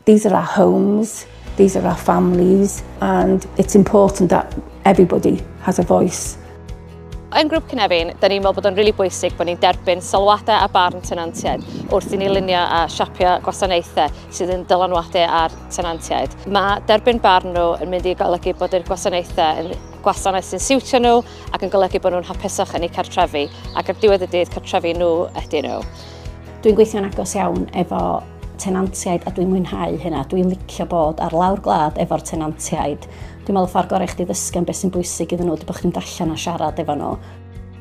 These are our homes, these are our families, and it's important that everybody has a voice. Yn Grŵp Cynefin, da ni'n meddwl bod o'n rili bwysig bod ni'n derbyn sylwadau a barn tenantiaid wrth i ni lunio a siapio gwasanaethau sydd yn dylanwadu ar tenantiaid. Mae derbyn barn nhw yn mynd i golygu bod yr gwasanaethau yn gwasanaeth sy'n siwtio nhw ac yn golygu bod nhw'n hapusach yn eu cartrefi, ac ar diwedd y dydd cartrefi nhw ydyn nhw. Dwi'n gweithio'n agos iawn efo tenantiaid a dwi'n mwynhau hynna. Dwi'n licio bod ar lawr gwlad efo'r tenantiaid. Dwi'n meddwl y ffordd gorau i chdi ddysgu am beth sy'n bwysig iddyn nhw ydy bod chdi'n darllen a siarad efo nhw.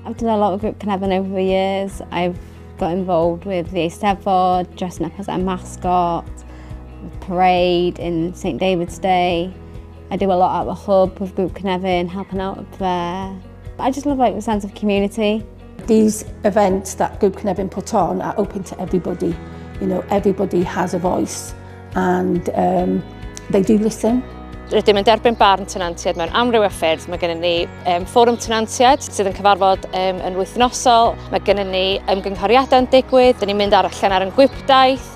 I've done a lot of Grŵp Cynefin over the years. I've got involved with the Eisteddfod, dressing up as a mascot, parade in St David's Day. I do a lot at the hub with Grŵp Cynefin, helping out up there. I just love, like, the sense of community. These events that Grŵp Cynefin put on are open to everybody. Everybody has a voice and they do listen. Rydym yn derbyn barn tenantiaid mewn amryw o ffyrdd. Mae gennym ni fforwm tenantiaid sydd yn cyfarfod yn wythnosol. Mae gennym ni ymgynghoriadau yn digwydd. Dyn ni'n mynd ar allan ar yn gwibdaith,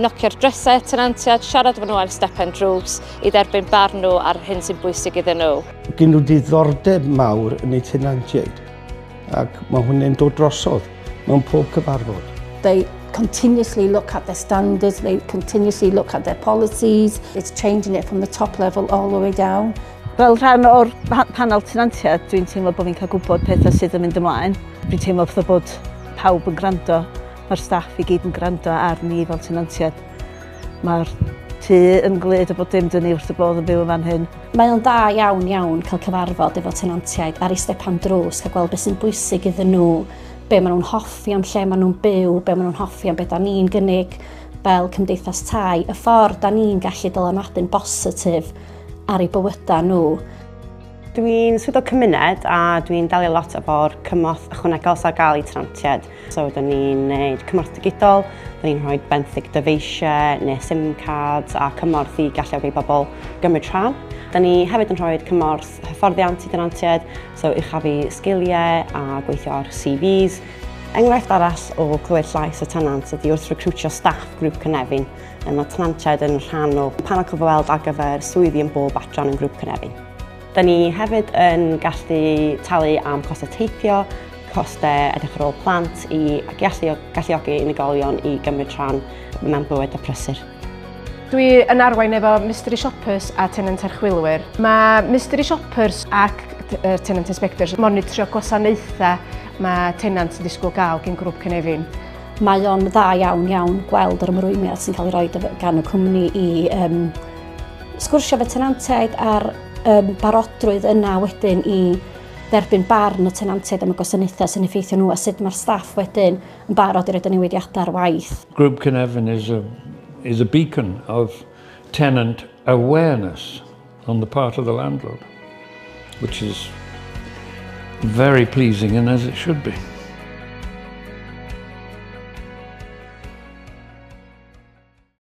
nocio'r drysau tenantiaid, siarad efo nhw ar stepen drws i dderbyn barn nhw ar hyn sy'n bwysig iddyn nhw. Gen nhw diddordeb mawr yn eu tenantiaid ac mae hwnna'n dod drosodd mewn pob cyfarfod. They continuously look at their standards, they continuously look at their policies. It's changing it from the top level all the way down. Fel rhan o'r panel tenantiaid, dwi'n teimlo bod fi'n cael gwybod pethau sydd yn mynd ymlaen. Dwi'n teimlo fatha bod pawb yn gwrando, mae'r staff i gyd yn gwrando ar ni fel tenantiaid. Mae'r tŷ yn glyd a bod dim dyn ni wrth y bodd yn byw yn fan hyn. Mae o'n dda iawn iawn cael cyfarfod efo tenantiaid ar eu stepan drws, cael gweld beth sy'n bwysig iddyn nhw, be maen nhw'n hoffi am lle maen nhw'n byw, be maen nhw'n hoffi am beth da ni'n gynnig fel cymdeithas tai, y ffordd da ni'n gallu dylanwadu'n bositif ar eu bywydau nhw. Dwi'n swyddog cymuned a dwi'n delio lot efo'r cymorth ychwanegol sy'n ar gael i tenantiaid. So, dyn ni'n gwneud cymorth digidol, dyn ni'n rhoi benthyg dyfeisiau neu SIM cards a cymorth i galluogi bobl gymryd rhan. Dyn ni hefyd yn rhoi cymorth hyfforddiant i tenantiaid, so uchafu sgiliau a gweithio ar CVs. Enghraifft arall o clywed llais y tenant ydy wrth recrwtio staff Grŵp Cynefin. Mae tenantiaid yn rhan o panel cyfweld ar gyfer swyddi yn bob adran yn Grŵp Cynefin. Da ni hefyd yn gallu talu am costau teithio, costau edrych ar ôl plant i galluogi unigolion i gymryd rhan mewn bywyd a prysur. Dwi yn arwain efo Mystery Shoppers a Tenant Archwilwyr. Mae Mystery Shoppers ac Tenant Inspectors monitro gwasanaethau mae tenant yn disgwyl gael gen Grŵp Cynefin. Mae o'n dda iawn iawn gweld yr ymrwymiad sy'n cael ei roi gan y cwmni i sgwrsio efo tenantiaid a'r barodrwydd yna wedyn i dderbyn barn y tenantiaid am y gwasanaethau sy'n effeithio nhw a sut mae'r staff wedyn yn barod i roid y newidiadau ar waith. Grŵp Cynefin is a beacon of tenant awareness on the part of the landlord, which is very pleasing and as it should be.